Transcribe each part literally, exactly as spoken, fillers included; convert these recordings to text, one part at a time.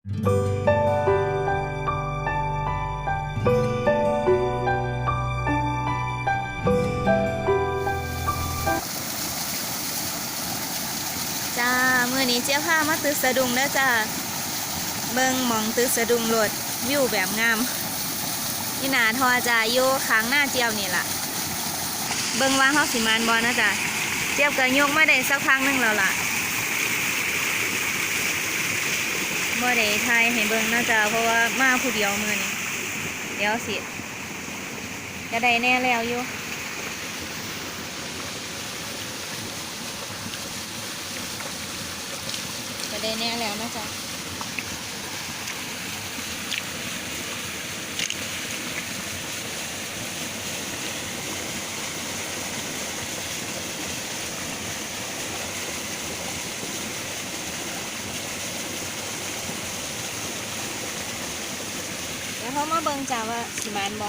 จ้า มื้อนี้เจ๊พามาตึกสะดุ้งเด้อจ้า เบิ่งหม่องตึกสะดุ้งโลด วิวแบบงาม นี่หน้าท่อจ้า อยู่ข้างนาเจียวนี่ล่ะ เบิ่งว่าเฮาสิหมานบ่นะจ้า เจียวก็ยกมาได้สักพักหนึ่งแล้วล่ะ บ่ได้ถ่ายให้เบิ่งนะจ้า เพราะว่ามาผู้เดียวมื้อนี้ เดี๋ยวสิ ก็ได้แน่แล้วอยู่ ก็ได้แน่แล้วนะจ๊ะ เดี๋ยวเฮามาเบิ่งจ้าว่าสิหมานบ่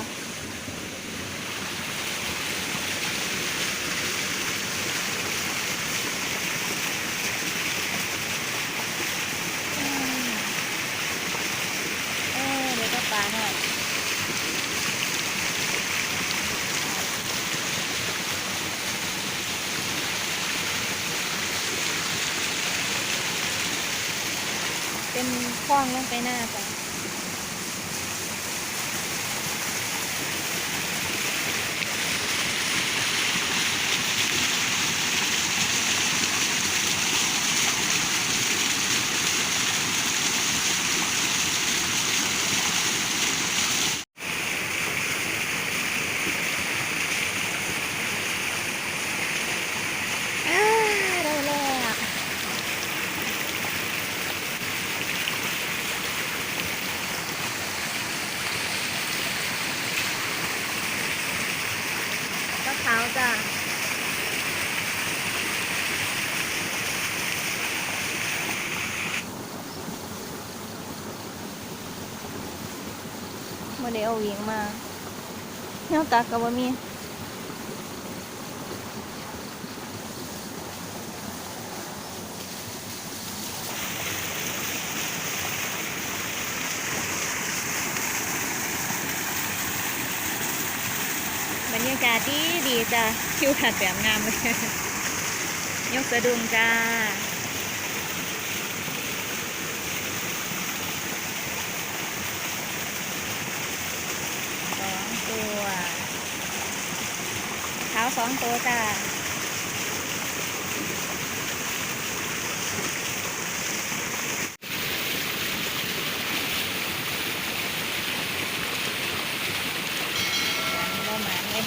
เออ เดี๋ยวก็ปลาหน่อย เป็นคลองลงไปหน้าจ้ะ อ่า ได้แล้ว ปลาขาวจ้ะ บ่ได้เอาหวีมา แนวตักก็บ่มี บรรยากาศดีดีจ้ะ ทิวทัศน์แบบงามเลย ยกสะดุ้งจ้า สองตัว ขาวสองตัวจ้า บ่หมานเลย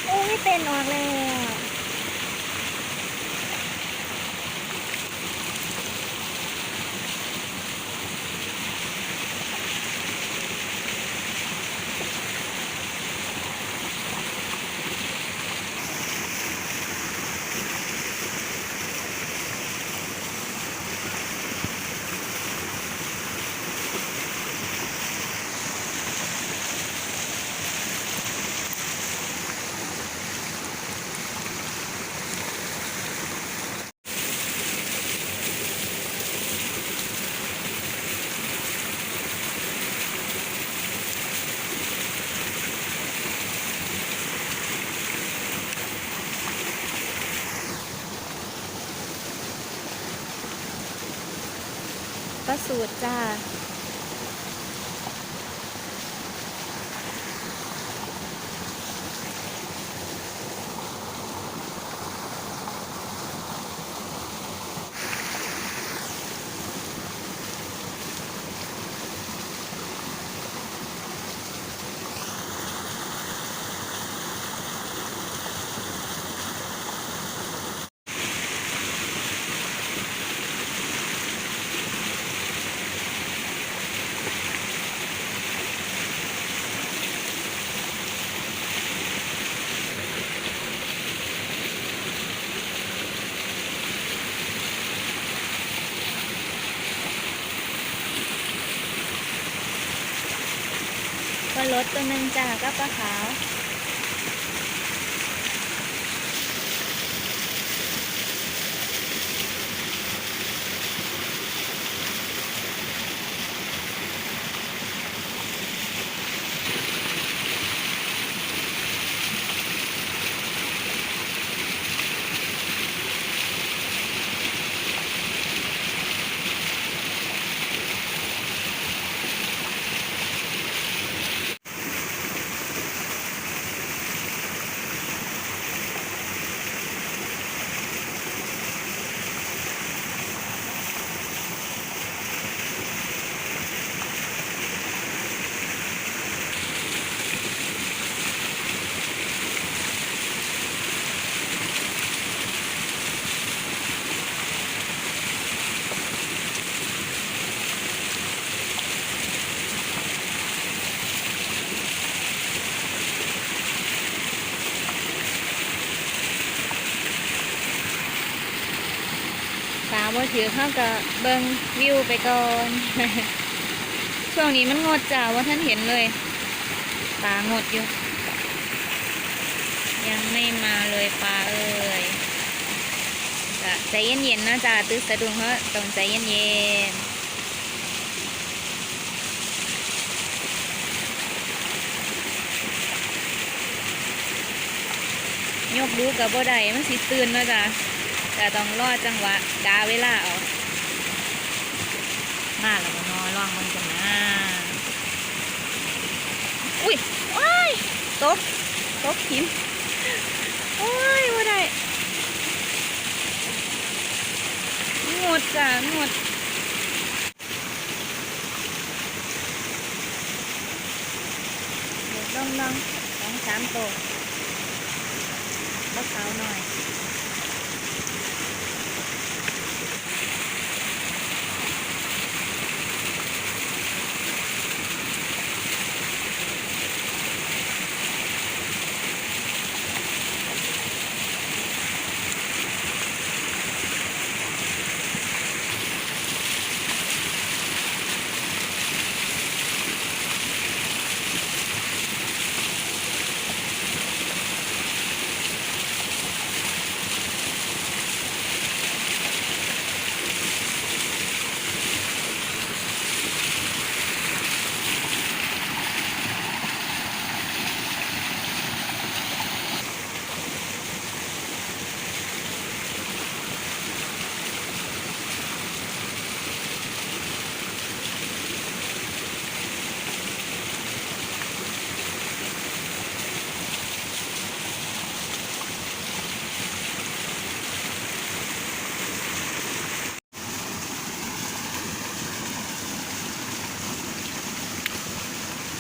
โอ้ย เต้นออกแล้ว ปลาสูดจ้า ปลาโลดตัวหนึ่งจ้า กับปลาขาว ปลาบ่ถืก เฮาก็เบิ่งวิวไปก่อน ช่วงนี้มันงดจ้า บ่ทันเห็นเลย ปลางดอยู่ ยังไม่มาเลยปลาเอ้ย ก็ใจเย็นๆ นะจ้า ตึกสะดุ้ง เฮาต้องใจเย็นๆ ยกดูก็บ่ได้ มันสิตื่นเนาะจ้ะ ก็ต้องรอจังหวะ กาเวลาเอา มาแล้วบ่น้อ ลองเบิ่งกันนะ อุ้ย โอ้ย ตก ตกหิน โอ้ย บ่ได้ หมดจ้ะ หมด หมดดองๆ สองสามตัว บ่ขาวหน่อย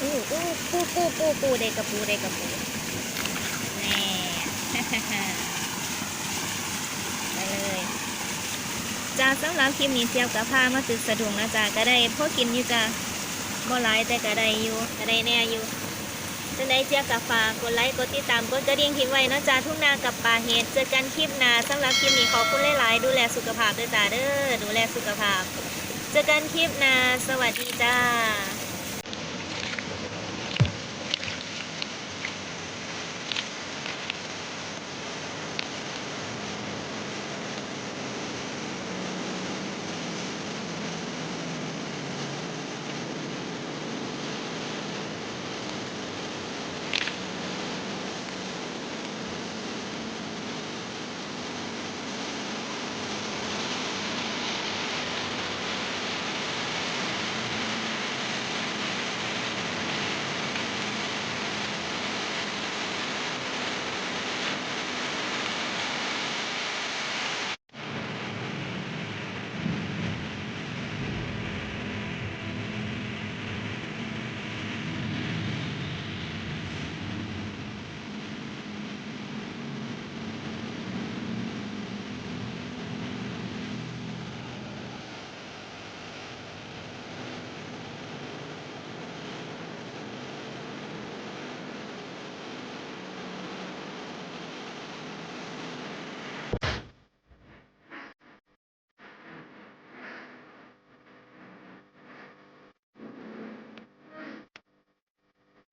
อู้อู้ ปู ปู ปู ปู ได้กะปู ได้กะปู แน่ ไปเลย จ้า สำหรับคลิปนี้เจี๊ยบก็พามาตึกสะดุ้งนะจ้า ก็ได้พอกินอยู่จ้า บ่หลายแต่ก็ได้อยู่ ก็ได้แน่อยู่ จั่งใดเจี๊ยบก็ฝากกดไลค์ กดติดตาม กดกระดิ่งทิ้งไว้เนาะจ้า ทุ่งนากับป่าเห็ด เจอกันคลิปหน้า สำหรับคลิปนี้ขอบคุณหลายๆ ดูแลสุขภาพเด้อจ้าเด้อ ดูแลสุขภาพ เจอกันคลิปหน้า สวัสดีจ้า